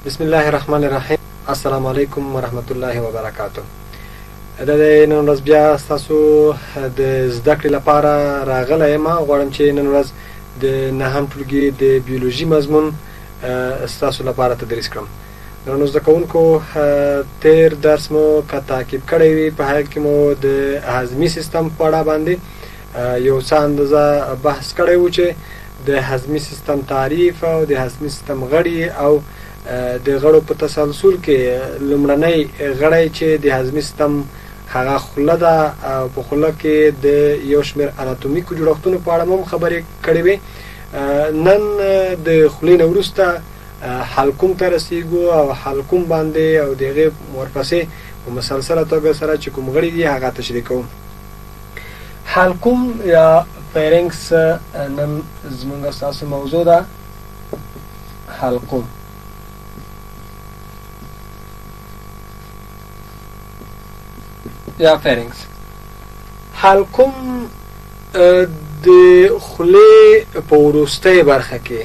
بسم الله الرحمن الرحیم. السلام علیکم ورحمت الله وبرکاته. د نن ورځ بیا ستاسو د زده کړې لپاره راغلی یم. غواړم چې نن ورځ د نهم ټولګي د بیولوژي مضمون ستاسو لپاره تدریس کړم. درنو زده کوونکو، تیر درس مو که تعقیب کړی وي، په هغه کې مو د هضمي سیستم په اړه باندې یو څه اندازه بحث کړی و چې د هضمي سیستم تعریف او د هضمي سیستم غړي او د غړو په تسلسل کې لومړنی غړی چې د هضمي سیستم هغه خوله ده، او په خوله کې د یو شمېر اناتومیکو جوړښتونو په اړه مو هم خبرې کړې وې. نن د خولې نه وروسته حلقوم ته رسیږو او حلقوم باندې او د هغې ورپسې په مسلسله توګه سره چې کوم غړي دي هغه تشریح کوم. حلقوم یا فیرنکس نن زموږ ستاسو موضوع ده. حلقوم یا فیرنکس. حلقوم د خولې په وروستۍ برخه کې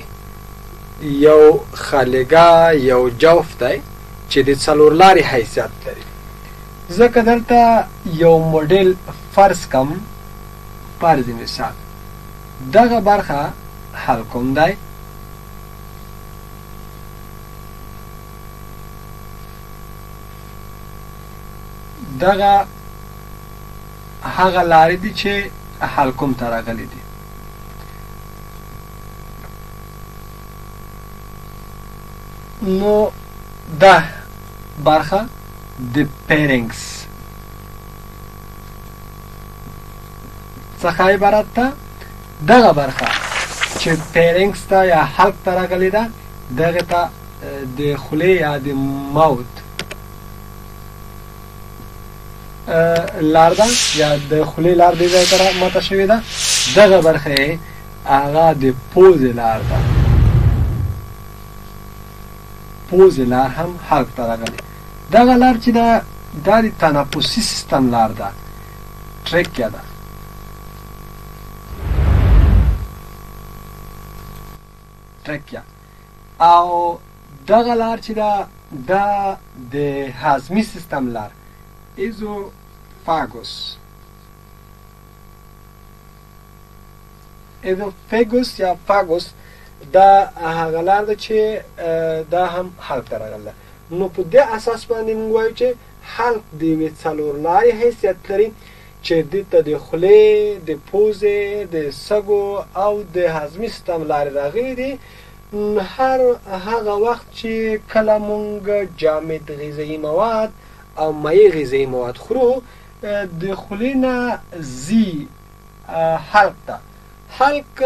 یو خالیګاه، یو جوف دی چې د څلور لارې حیثیت لري. ځکه دلته یو موډل فرض کم، فرض مثال دغه برخه حلقوم دی، دغه هغه لارې دي چې حلقوم ته راغلي دي. نو دا برخه د پیرنګس څخه عبارت ده. دغه برخه چې پیرنګس ته یا حلق ته راغلې ده، دغه ته د خولې یا د موت لار ده، یا د خولې لار دې ځای ته ماته شوې ده. دغه برخه یې هغه د پوزې لار ده، پوزې لار هم حلق ته راغلې. دغه لار چې ده، دا د تنفسي سیستم لار ده، ټریکیا ده. ټریکیا. او دغه لار چې ده، دا د هضمي سیستم لار، ایزوفاګوس. ایزوفاګوس یا فاګوس دا هغه لار ده چې دا هم حلق ته راغله. نو په دې اساس باندې موږ وایو چې حلق د یوې څلور لارې حیثیت لري چې دې ته د خولې، د پوزې، د سږو او د هضمي سیستم لارې راغلي دي. هر هغه وخت چې کله موږ جامد غذایي مواد او مایع غذایي مواد خورو، د خولې نه ځي حلق ته. حلق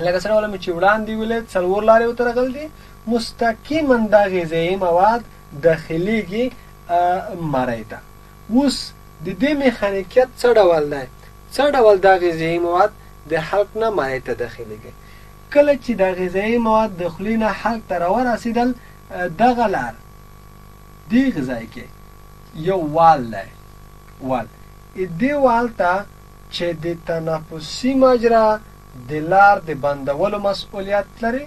لکه څنګه مې چې وړاندې ویل څلور لارې ورته راغلي دي. مستقیما دا غذایي مواد داخلېږي مرۍ ته. اوس د دې میخانیکیت څه ډول دی؟ څه ډول دا غذایي مواد د حلق نه مرۍ ته داخلېږي؟ کله چې دا غذایي مواد د خولې نه حلق ته راورسېدل، دغه لار دې ځای کې یو وال دی، وال دې وال ته چې د تنفسي مجرا د لار د بندولو مسؤلیت لري،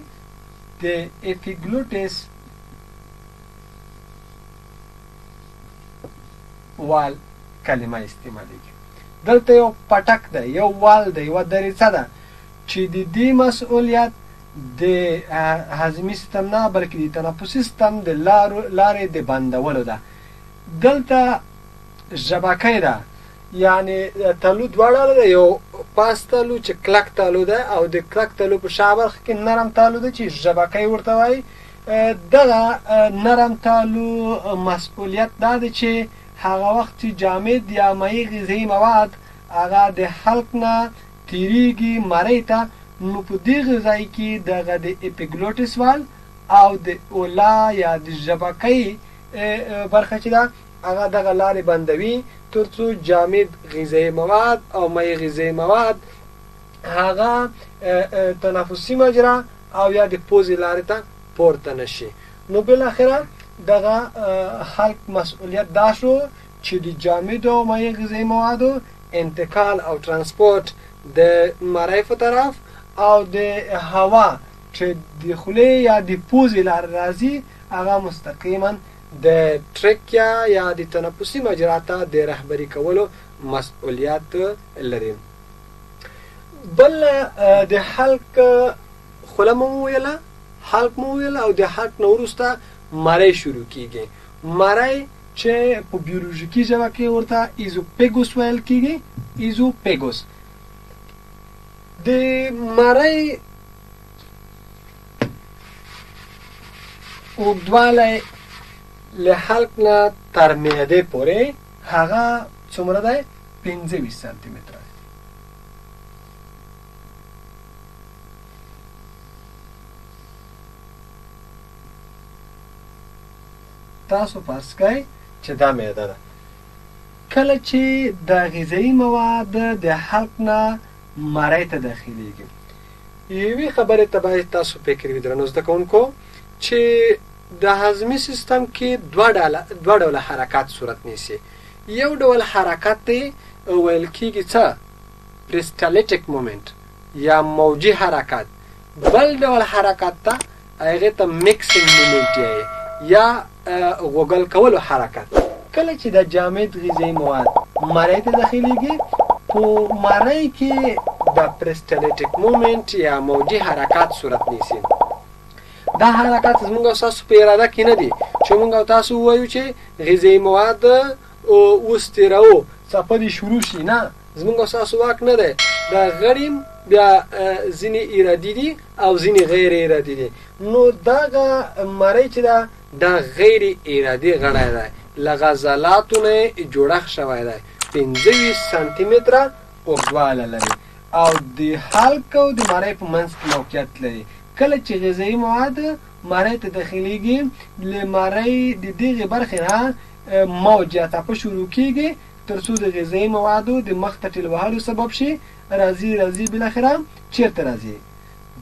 د ایفیګلوټیس وال کلمه استعمالیږي. دلته یو پټک دی، یو وال دی، یوه دریڅه ده چې د دې مسؤلیت د هضمي سیستم نه بلکې د تنفسي سیستم د لارې د بندولو ده. دلته ژبکۍ ده، یعنې تلو دوه ډوله ده، یو پاس تلو چې کلک تلو ده، او د کلک تلو په شا برخه کې نرم تلو ده چې ژبکۍ ورته وایي. دغه نرم تلو مسؤلیت دا دی چې هغه وخت چې جامد یا مایع غذایي مواد هغه د حلق نه تیریږي مرۍ ته، نو په دې ځای کې دغه د ایپیګلوټیس وال او د اولا یا د ژبکۍ برخه چې ده هغه دغه لارې بندوي ترڅو جامد غذایي مواد او مایع غذایي مواد هغه تنفسي مجرا او یا د پوزې لارې ته پورته نه شي. نو بالاخره دغه حلق مسؤلیت دا شو چې د جامدو او مایع غذایي موادو انتقال او ترانسپورت د مرۍ په طرف او د هوا چې د خولې یا د پوزې لارې راځي هغه مستقیما د ترکیا یا د تنفسي مجرا ته د رهبري کولو مسؤلیت لري. بل د حلق خوله مو وویله، حلق مو وویله، او د حلق نه وروسته مرۍ شروع کیږي. مرۍ چې په بیولوژیکي ژبه کې ورته ایزوپیګوس ویل کیږي، ایزوپیګوس. د مرۍ اوږدوالی له حلق نه تر معدې پورې هغه څومره دی؟ 25 سانتي متره. تاسو فرض کړئ چې دا معده ده. کله چې د غذایي مواد د حلق نه مرۍ ته داخليږي، یوې خبرې ته باید تاسو فکر وي درنو زده کوونکو چې د هضمي سیستم کې دوه ډوله حرکات صورت نیسي. یو ډول حرکت دی ویل کیږي څه؟ پریسټالیټیک مومنټ یا موجي حرکت. بل ډول حرکت ته هغې ته میکسینګ مومنټ یا غوږل کولو حرکت. کله چې د جامد غذایي مواد مرۍ ته داخلیږي، په مرۍ کې د پریسټالیټیک مومنټ یا موجي حرکات صورت نیسي. دا حرکات زموږ او ستاسو په اراده کې نه دي چې موږ او تاسو ووایو چې غذایي مواد اوس تېروو، څپه دې شروع شي. نه، زموږ او ستاسو واک نه دی. دا غړي بیا ځینې ارادي دي او ځینې غیر ارادي دي. نو دغه مرۍ چې ده دا غیر ارادي غړی دی، له غزلاتو نه یې جوړښت شوی دی، 25 سانتي متره اوږدوالی لري او د حلق او د مرۍ په منځ کې موقعیت لري. کله چې غذایي مواد مرۍ ته داخلیږي، له مرۍ د دغې برخې نه موج یا څپه شروع کیږي تر څو د غذایي موادو د مخ ته ټیل وهلو سبب شي. راځي راځي بالاخره چیرته راځي؟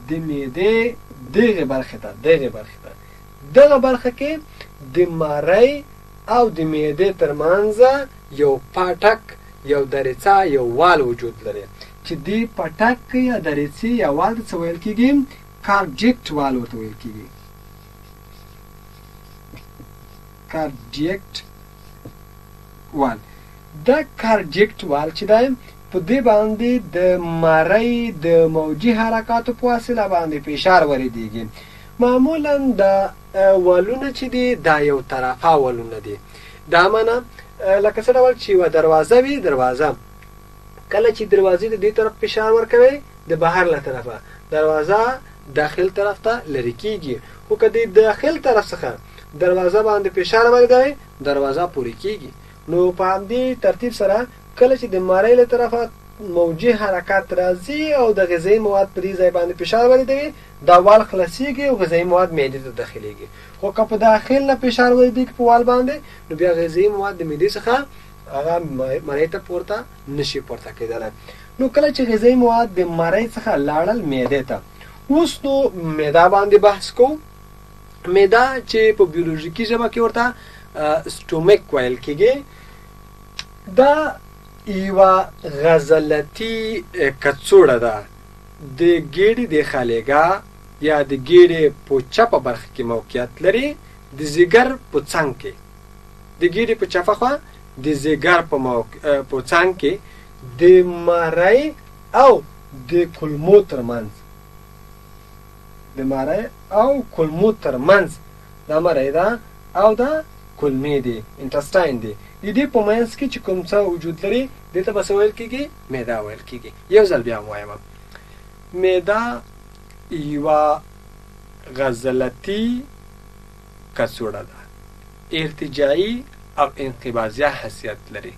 د معدې دغې برخې ته، دغې برخې ته. دغه برخه کې د مرۍ او د معدې ترمنځ یو پاټک، یو دریڅه، یو وال وجود لري چې دې پاټک یا دریڅې یا وال ته څه ویل کیږي؟ کارجیکټ وال ورته ویل کیږي. کارجیکټ وال. دا کارجیکټ وال چې دی په دې باندې د مرۍ د موجي حرکاتو په وسیله باندې فشار واردېږي. معمولا دا والونه چې دي دا یو طرفه والونه دي. دا معنا لکه څه ډول چې یوه دروازه وي، دروازه کله چې دروازې د دې طرف فشار ورکوي د بهر له طرفه دروازه داخل طرف ته لرې کیږي، خو که د داخل طرف څخه دروازه باندې فشار واردوي دروازه پورې کیږي. نو په همدې ترتیب سره کله چې د مرۍ له طرفه موجي حرکات راځي او د غذایي مواد په دې ځای باندې فشار واردوي، دا وال خلاصیږي او غذایي مواد معدې ته داخلیږي. خو که په داخل نه فشار واردېږي په وال باندې، نو بیا غذایي مواد د معدې څخه هغه مرۍ ته پورته نشي پورته کېدلی. نو کله چې غذایي مواد د مرۍ څخه لاړل معدې ته، اوس نو معده باندې بحث کوو. معده چې په بیولوژیکي ژبه کې ورته سټومک ویل کېږي، دا یوه غزلتي کڅوړه ده، د ګېډې د خالګاه یا د ګېډې په چپه برخه کې موقعیت لري، د ځیګر په څنګ کې، د ګېډې په چپه خوا د ځیګر په څنګ کې د مرۍ او د کولمو ترمنځ، د مرۍ او کولمو ترمنځ، دا مرۍ ده او دا کولمې دي، انټسټاین دي، د دې په منځ کې چې کوم څه وجود لري دې ته به څه ویل کېږي؟ معده ویل کېږي. یو ځل بیا وایم، معده یوه غزلتي کڅوړه ده، ارتجاعي او انقباضیه حیثیت لري،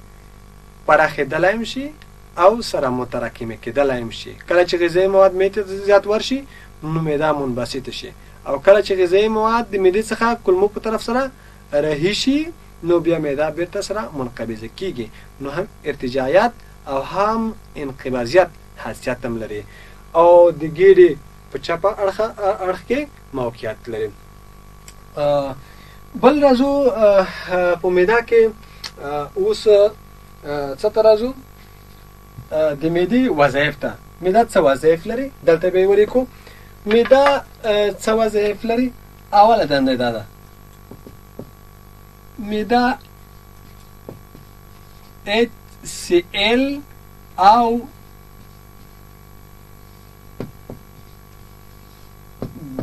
پراخېدلی هم شي او سره متراکمه کېدلی هم شي. کله چې غذایي مواد معدې ته زیات ورشي نو معده منبسطه شي، او کله چې غذایي مواد د معدې څخه کولمو په طرف سره رهي شي نو بیا معده بیرته سره منقبضه کیږي. نو هم ارتجاعیت او هم انقباضیت حیثیت هم لري او د ګېډې په چپه اړخ کې موقعیت لري. بل راځو په معده کې اوس څه ته راځو؟ د معدې وظایف ته. معده څه وظایف لري؟ دلته به یې ولیکو. معده څه وظایف لري؟ اوله دنده دا ده، معده HCl او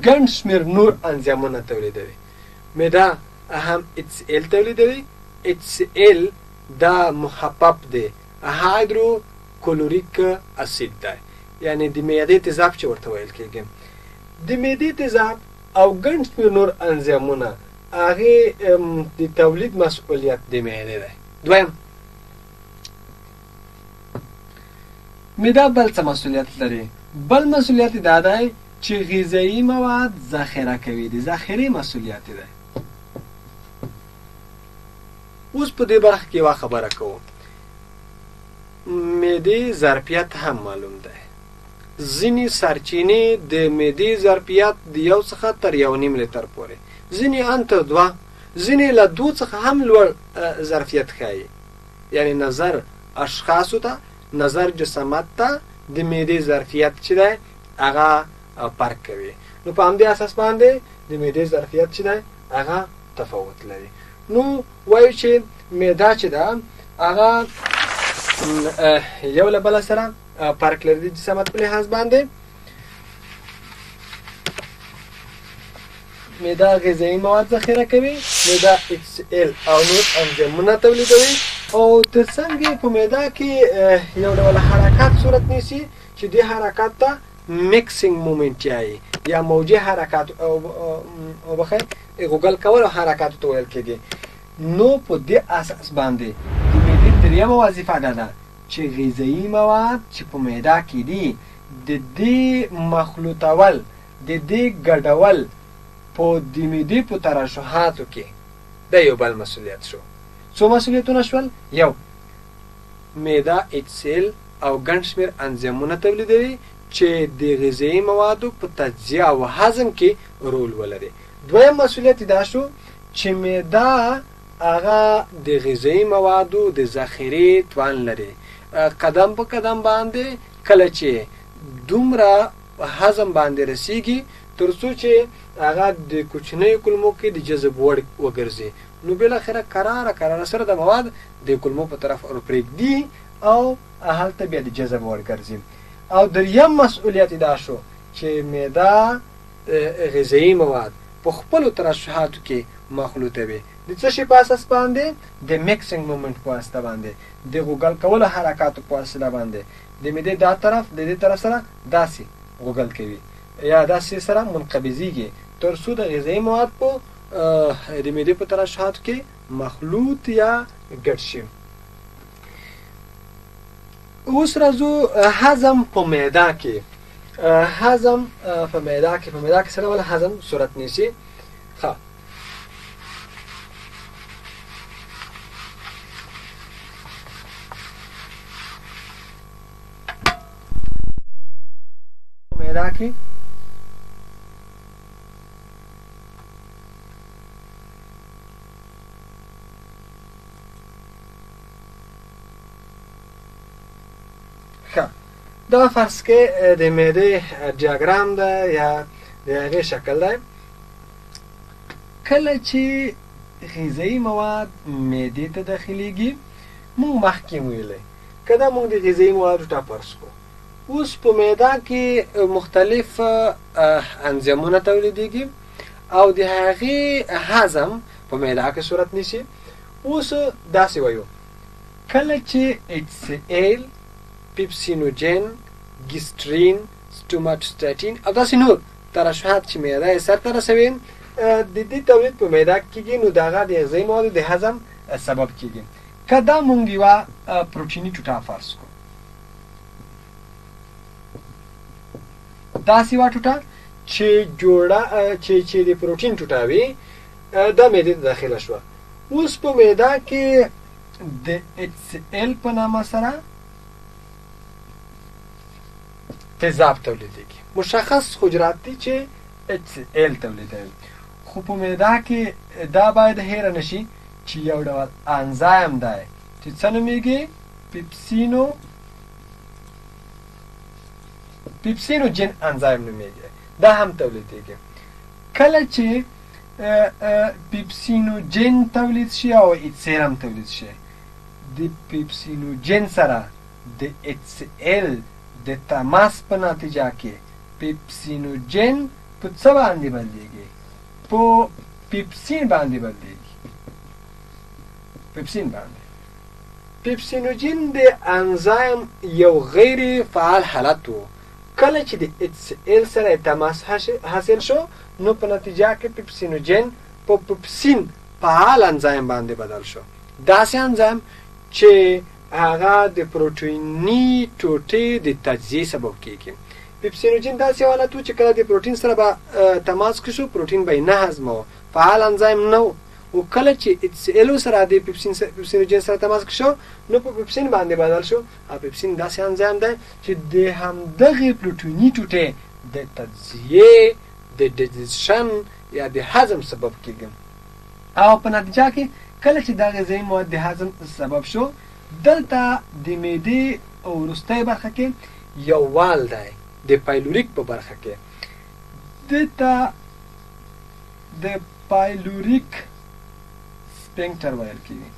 ګڼ شمېر نور انزایمونه تولیدوي. معده هم HCl تولیدوي. HCl دا مخفف دی، هایدروکلوریک اسید دی، یعنی د معدې تیزاب چې ورته ویل کېږي. د معدې تیزاب او ګڼ شمېر نور انزایمونه هغې د تولید مسؤلیت د معدې دی. دویم، معده بل څه مسؤلیت لري؟ بل مسؤلیت دا دی چې غذایي مواد ذخیره کوي، د ذخیرې مسؤلیت دی. اوس په دې برخه کې یوه خبره کوو. معدې ظرفیت هم معلوم دی. ځینې سرچینې د معدې ظرفیت د 1 څخه تر 1.5 لیتر پورې، ځینې ان تر 2، ځینې له 2 څخه هم لوړ ظرفیت ښایي. یعنی نظر اشخاصو ته، نظر جسامت ته د معدې ظرفیت چې دی هغه فرق کوي. نو په همدې اساس باندې د معدې ظرفیت چې دی هغه تفاوت لري. نو وایو چې معده چې ده هغه یو له بله سره فرق لري د جسامت په لحاظ باندې. معده غذایي مواد ذخیره کوي، معده HCl او نور انزایمونه تولیدوي، او ترڅنګ یې په معده کې یو ډول حرکت صورت نیسي چې دې حرکت ته mixing movement یایي یا موجي حرکات او بخیر غوګل کولو حرکاتو ته ویل کېږي. نو په دې اساس باندې د معدې درېیمه وظیفه دا ده چې غذایي مواد چې په معده کې دي د دې مخلوطول، د دې ګډول په د معدې په ترشحاتو کې دا یو بل مسؤلیت شو. څو مسؤلیتونه شول؟ یو، معده HCl او ګڼ شمېر انزایمونه تولیدوي چې د غذایي موادو په تجزیه او هضم کې رول ولري. دویم مسؤلیت دا شو چې معده هغه د غذایي موادو د ذخیرې توان لري. قدم په قدم باندې کله چې دومره هضم باندې رسیږي تر څو چې هغه د کوچنیو کولمو کې د جذب وړ وګرځي، نو بالاخره کراره کراره سره د مواد د کولمو په طرف ورپرېږدي او هلته بیا د جذب وړ ګرځي. او دریم مسؤلیت دا شو چې معده غذایي مواد په خپلو ترشحاتو کې مخلوطوي. د څه شي په اساس باندې؟ د mixing movement په واسطه باندې، د غوګل کولو حرکاتو په وسیله باندې. د معدې دا طرف د دې طرف سره داسې غوګل کوي یا داسې سره منقبضیږي تر څو د غذایي مواد په د معدې په ترشحاتو کې مخلوط یا ګډ شي. اوس راځو هضم په معده کې. هضم په معده کې، په معده کې څه ډول هضم صورت نیسي؟ ښه، معده کې ښه، دا فرض کې د معدې ډیاګرام ده یا د هغې شکل دی. کله چې غذایي مواد معدې ته داخلیږي، موږ مخکې ویلی که دا موږ د غذایي موادو ټاپ فرض کړو، اوس په معده کې مختلف انزایمونه تولیدیږي او د هغې هضم په معده کې صورت نیسي. اوس داسې وایو، کله چې HCl، پیپسینوجین، ګیسټرین، سټوماټوسټاټین او داسې نور ترشحات چې معده یې سرته رسوي، د دې تولید په معده کې کېږي، نو دغه د غذایي موادو د هضم سبب کېږي. که دا مونږ یوه پروټیني ټوټه فرض کړو، داسې یوه ټوټه چې جوړه چې د پروټین ټوټه وي، دا معدې ته داخله شوه. اوس په معده کې د HCl په نامه سره تیزاب تولیدېږي. مشخص حجرات دي چې HCl تولیدوي، خو په معده کې دا باید هېره نه شي چې یو ډول انزایم دی چې څه نومېږي؟ پیپسینوجین انزایم نومېږي، دا هم تولیدېږي. کله چې پیپسینوجین تولید شي او اچ سي ال هم تولید شي. د پیپسینوجین سره د اچ سي ال د تماس په نتیجه کې پیپسینوجین په څه باندې بدلیږي؟ په پیپسین باندې بدلیږي. پیپسین باندې. پیپسینوجین د انزایم یو غیر فعال حالت و. کله چې د اچ سي ال سره تماس حاصل شو نو په نتیجه کې پیپسینوجین په پیپسین فعال انزایم باندې بدل شو. داسې انزایم چې هغه د پروټیني ټوټې د تجزیې سبب کیږي. پیپسینوجین داسې یو حالت و چې کله د پروټین سره به تماس کې شو، پروټین به یې نه هضموه، فعال انزایم نه و. او کله چې اچ سي ال سره د پیپسینوجین سره تماس کې شو نو په پیپسین باندې بدل شو. او پیپسین داسې انزایم دی چې د همدغې پروټیني ټوټې د تجزیې، د ډیجیشن یا د هضم سبب کیږي. او په نتیجه کې کله چې دا غذایي مواد د هضم سبب شو، دلته د معدې وروستۍ برخه کې یو وال دی، د پایلوریک په برخه کې، دته د پایلوریک سپینکټر ویل کیږي.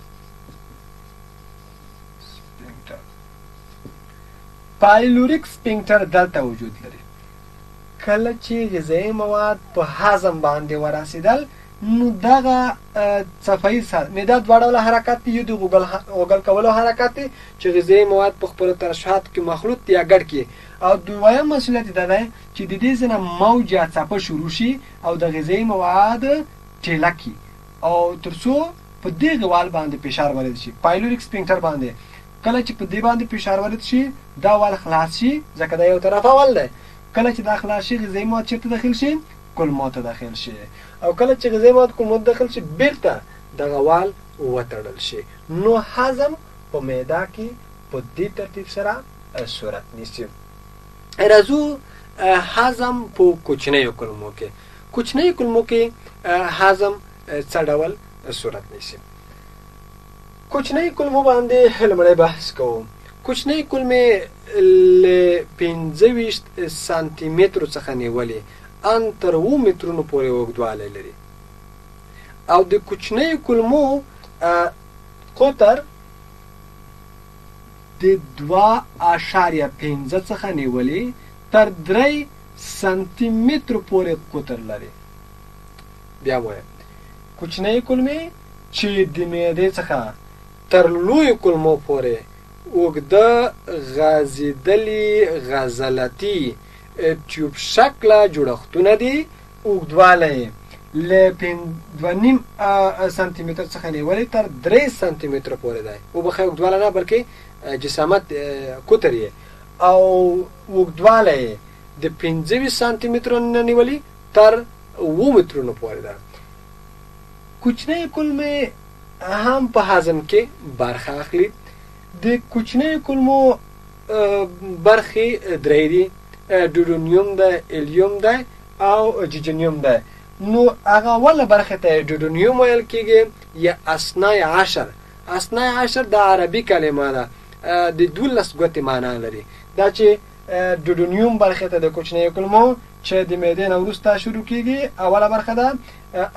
سپینکټر، پایلوریک سپینکټر دلته وجود لري. کله چې غذایي مواد په هضم باندې ورسېدل نو دغه څپه ییز معده دوه ډوله حرکت دی. یو د غوږل کولو حرکت دی چې غذایي مواد په خپلو ترشحاتو کې مخلوط یا ګډ کړي، او دویم مسؤلیت دا دی چې د دې ځای نه موج یا څپه شروع شي او د غذایي مواد ټیله کړي او تر څو په دې وال باندې فشار وارد شي، پایلوریک سپینکټر باندې. کله چې په دې باندې فشار وارد شي دا وال خلاص شي، ځکه دا یو طرفه وال دی. کله چې دا خلاص شي غذایي مواد چېرته داخل شي؟ کولمو ته داخل شي. او کله چې غذایي مواد کولمو ته داخل شي بیرته دغه وال وتړل شي. نو هضم په معده کې په دې ترتیب سره صورت نیسي. راځو هضم په کوچنیو کولمو کې. کوچنیو کولمو کې هضم څه ډول صورت نیسي؟ کوچنۍ کولمو باندې لومړی بحث کوو. کوچنۍ کولمې له 25 سانتي مترو څخه نیولې ان تر 7 مترونو پورې اوږدوالی لري. او د کوچنیو کولمو قطر د 2.5 څخه نیولې تر 3 سانتي مترو پورې قطر لري. بیا وایم، کوچنۍ کولمې چې د معدې څخه تر لویو کولمو پورې اوږده غځېدلي غزلتي ټیوب شکله جوړښتونه دي، اوږدوالی یې له 2.5 سانتي متر څخه نیولې تر 3 سانتي متر پورې دی. وبخښئ، اوږدوالی نه بلکې جسامت قطر یې، او اوږدوالی یې د 25 سانتي مترو نه نیولې تر 7 مترونو پورې ده. کوچنۍ کولمې هم په هضم کې برخه اخلي. د کوچنیو کولمو برخې درې دي، ډوډونیوم دی، ایلیوم دی او جیجنیوم دی. نو هغه اوله برخې ته ډوډونیوم ویل کېږي یا اثنای عشر. اثنای عشر د عربي کلمه ده، د 12 ګوتې معنا لري. دا چې ډوډونیوم برخې ته د کوچنیو کولمو چې د معدې نه وروسته شروع کېږي اوله برخه ده،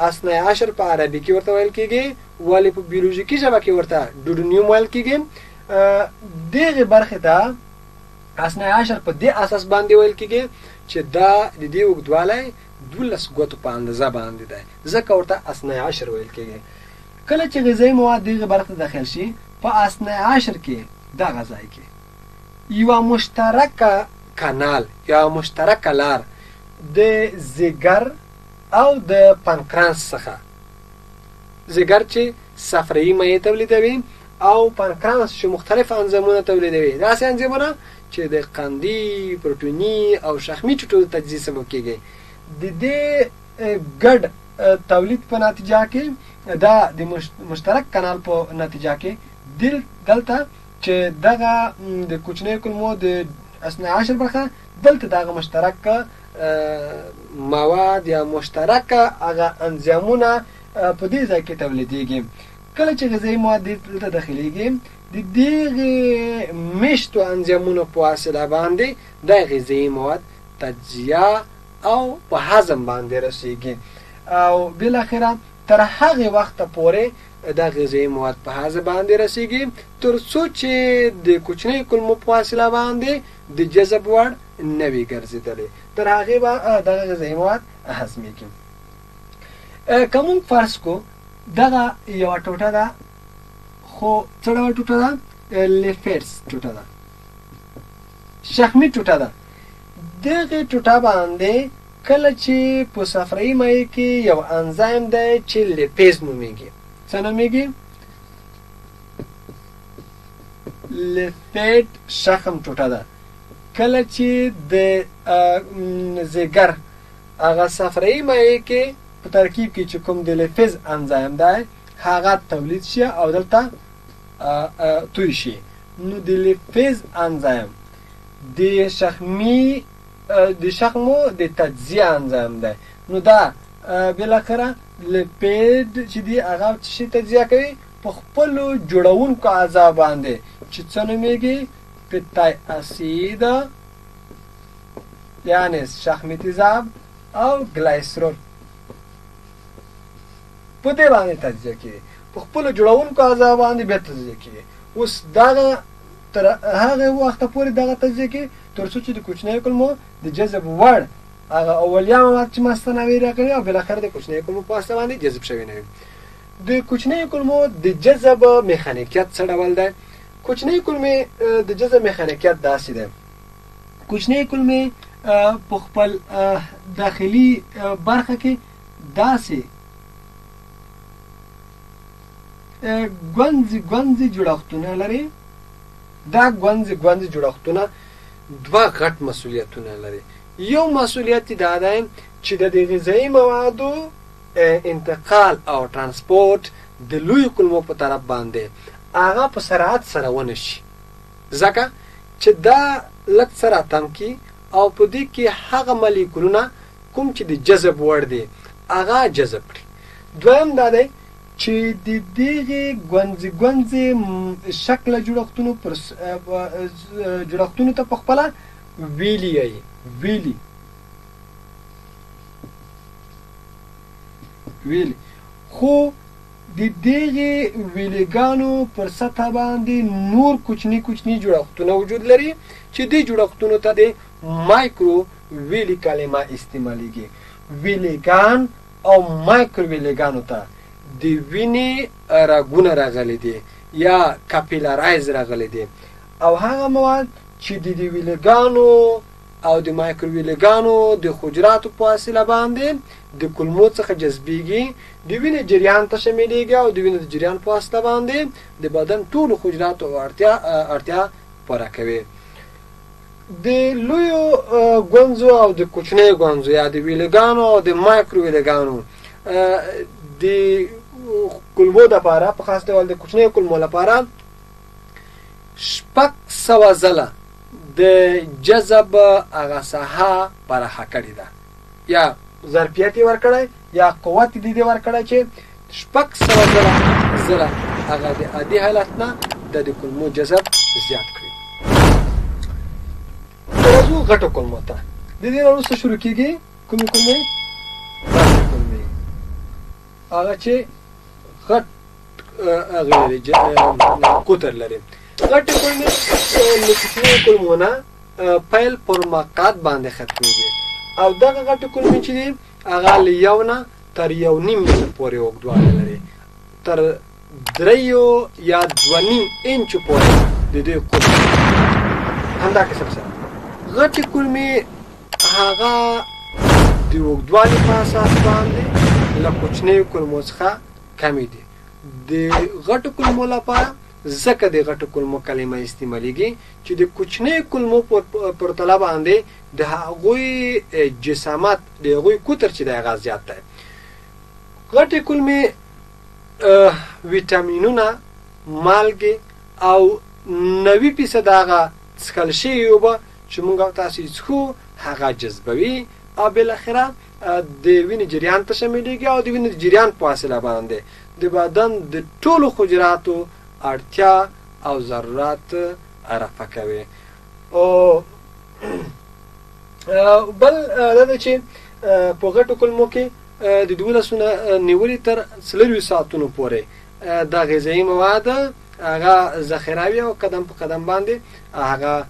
اثنای عشر په عربي کې ورته ویل کېږي، ولې په بیولوژیکي ژبه کې ورته ډوډونیوم ویل کېږي. دغې برخې ته اثنای عشر په دې اساس باندې ویل کېږي چې دا د دې اوږدوالی 12 ګوتو په اندازه باندې دی، ځکه ورته اثنای عشر ویل کېږي. کله چې غذایي مواد دغې برخې ته داخل شي په اثنای عشر کې دغه ځای کې یوه مشترکه کانال یا مشترکه لار د ځیګر او د پانکرانس څخه، ځیګر چې صفرايي مایع تولیدوي او پانکرانس چې مختلف انزایمونه تولیدوي، داسې انزایمونه چې د قندي، پروټیني او شخمي ټوټو د تجزیې سبب کېږي. د دې ګډ تولید په نتیجه کې، دا د مشترک کانال په نتیجه کې دلته چې دغه د کوچنیو کولمو د اثنی عشر برخه دلته دغه مشترک مواد یا مشترکه هغه انزایمونه په دې ځای کې تولیدېږي. کله چې غذایي مواد دلته داخلېږي د دغې میشتو انزایمونو په واسطه باندې دا غذایي مواد تجزیه او په هضم باندې رسیږي. او بالاخره تر هغې وخته پورې دا غذایي مواد په هضم باندې رسیږي تر څو چې د کوچنیو کولمو په وسیله باندې د جذب وړ نه وي ګرځېدلی، تر هغې به دغه غذایي مواد هضمیږي. که موږ فرض کو دغه یوه ټوټه ده، خو څه ډول ټوټه ده؟ لیفیډز ټوټه ده، شخمي ټوټه ده. دغې ټوټه باندې کله چې په صفرايي مایع کې یو انزایم دی چې لیپیز نومیږي، څه نومیږي؟ لیپید شخم ټوټه ده. کله چې د ځیګر هغه صفرايي مایع کې په ترکیب کې چې کوم د لیپیز انزایم دی هغه تولید شي او دلته توی شي، نو د لیپیز انزایم د شخمي د شخمو د تجزیه انزایم دی. نو دا بالاخره لیپید چې دی هغه څه شي تجزیه کوي؟ په خپلو جوړونکو اعضاء باندې چې څه نومیږي؟ پتای اسید یعنی شخمي تیزاب او ګلایسرول په دې باندې تجزیه کیږي، په خپلو جوړونکو اعضاء باندې بیا تجزیه کیږي. اوس دغه تر هغه وخته پورې دغه تجزیه کیږي تر څو چې د کوچنیو کولمو د جذب وړ هغه اولیا مواد چې مصنوعي راغلي او بالاخره د کوچنیو کولمو په واسطه باندې جذب شوي نه وي. د کوچنیو کولمو د جذب میخانیکیت څه ډول دی؟ کوچنۍ کولمې د جذب میخانیکیت داسې دی. کوچنۍ کولمې په خپل داخلي برخه کې داسې ګونځې ګونځې جوړښتونه لري. دا ګونځې ګونځې جوړښتونه دوه غټ مسولیتونه لري. یو مسولیت دا دی چې د دې غذایي موادو انتقال او ترانسپورت د لویو کولمو په طرف باندې هغه په سرعت سره ونه شي، ځکه چې دا لږ څه راتم کړي او په دې کې هغه مالیکولونه کوم چې د جذب وړ دي هغه جذب کړي. دویم دا دی چې د دغې ګونځې ګونځې شکله جوړښتونو پر جوړښتونو ته په خپله ویلي یې ویلي ویلي، خو د دغې ویلګانو پر سطح باندې نور کوچني کوچني جوړښتونه وجود لري چې دې جوړښتونو ته د مایکرو ویلي کلمه استعمالیږي. ویلګان او مایکرو ویلګانو ته د وینې رګونه راغلي دي یا کاپیلارایز راغلي دي، او هغه مواد چې د دې ویلګانو او د مایکرو ویلګانو د حجراتو په وسیله باندې د کولمو څخه جذبیږي، د وینې جریان ته شاملیږي او د وینې د جریان په واسطه باندې د بدن ټولو حجراتو اړتیا پوره کوي. د لویو ګونځو او د کوچنیو ګونځو یا د ویلګانو او د مایکرو ویلګانو د کولمو دپاره په خاص ډول د کوچنیو کولمو لپاره 600 ځله د جذب هغه ساحه پراخه کړې ده، یا ظرفیت یې ورکړی یا قوت یې دې ورکړی چې 600 ځله هغه د عادي حالت نه د کولمو جذب زیات کړي. راځو غټو کولمو ته. د دې نه وروسته شروع کېږي کومې کولمې؟ غټې کولمې، هغه چې غټ هغه لري قطر لري. غټې کولمې له کوچنیو کولمو نه پیل پر مقعد باندې ختمېږي، او دغه غټې کولمې چې دي هغه له 1 نه تر 1.5 متر پورې اوږدوالی لري، تر 3 یا 2.5 انچو پورې د دوی قطر. همدا قسم سره غټې کولمې هغه د اوږدوالي په اساس باندې له کوچنیو کولمو څخه کمې دي. د غټو کولمو لپاره ځکه د غټو کولمو کلمه استعمالیږي چې د کوچنیو کولمو پرتله باندې د هغوی جسامت، د هغوی قطر چې دی هغه زیات دی. غټې کولمې ویټامینونه، مالګې او 90% هغه څښل شوي اوبه چې موږ او تاسو یې څښو هغه جذبوي او بالاخره د وینې جریان ته شاملیږي او د وینې د جریان په وسیله باندې د بدن د ټولو حجراتو اړتیا او ضرورت رفع کوي. او بل دا ده چې په غټو کولمو کې د 12 نه نیولې تر 24 ساعتونو پورې دا غذایي مواد هغه ذخیره وي او قدم په قدم باندې هغه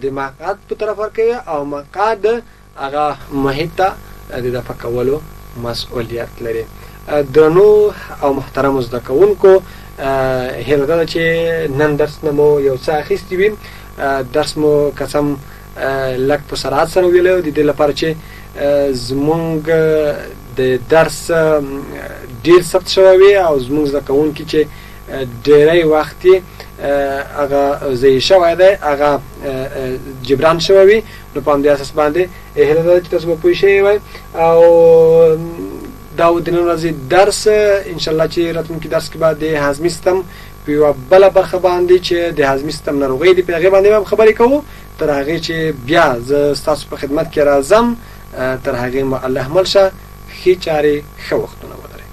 د مقعد په طرف ورکوي او مقعد هغه محیط ته د دفع کولو مسؤلیت لري. درنو او محترمو زده کوونکو، هیله ده چې نن درس نه مو یو څه اخیستي وي. درس مو که څه هم لږ په سرعت سره ویلی، د دې لپاره چې زمونږ د درس ډیر ثبت شوی وي او زمونږ زده کوونکي چې ډیری وخت یې هغه ضایع شوی دی هغه جبران شوی وي، نو په همدې اساس باندې هیله ده چې تاسو به پوه شوي وئ. او دا و د نن ورځې درس. انشاءالله چې راتلونکي درس کې به د هاضمي سیستم په یوه بله برخه باندې چې د هاضمي سیستم ناروغۍ دي په هغې باندې به هم خبرې کوو. تر هغې چې بیا زه ستاسو په خدمت کې راځم، تر هغې مو الله مل شه، ښې چارې ښه وختونه ولرئ.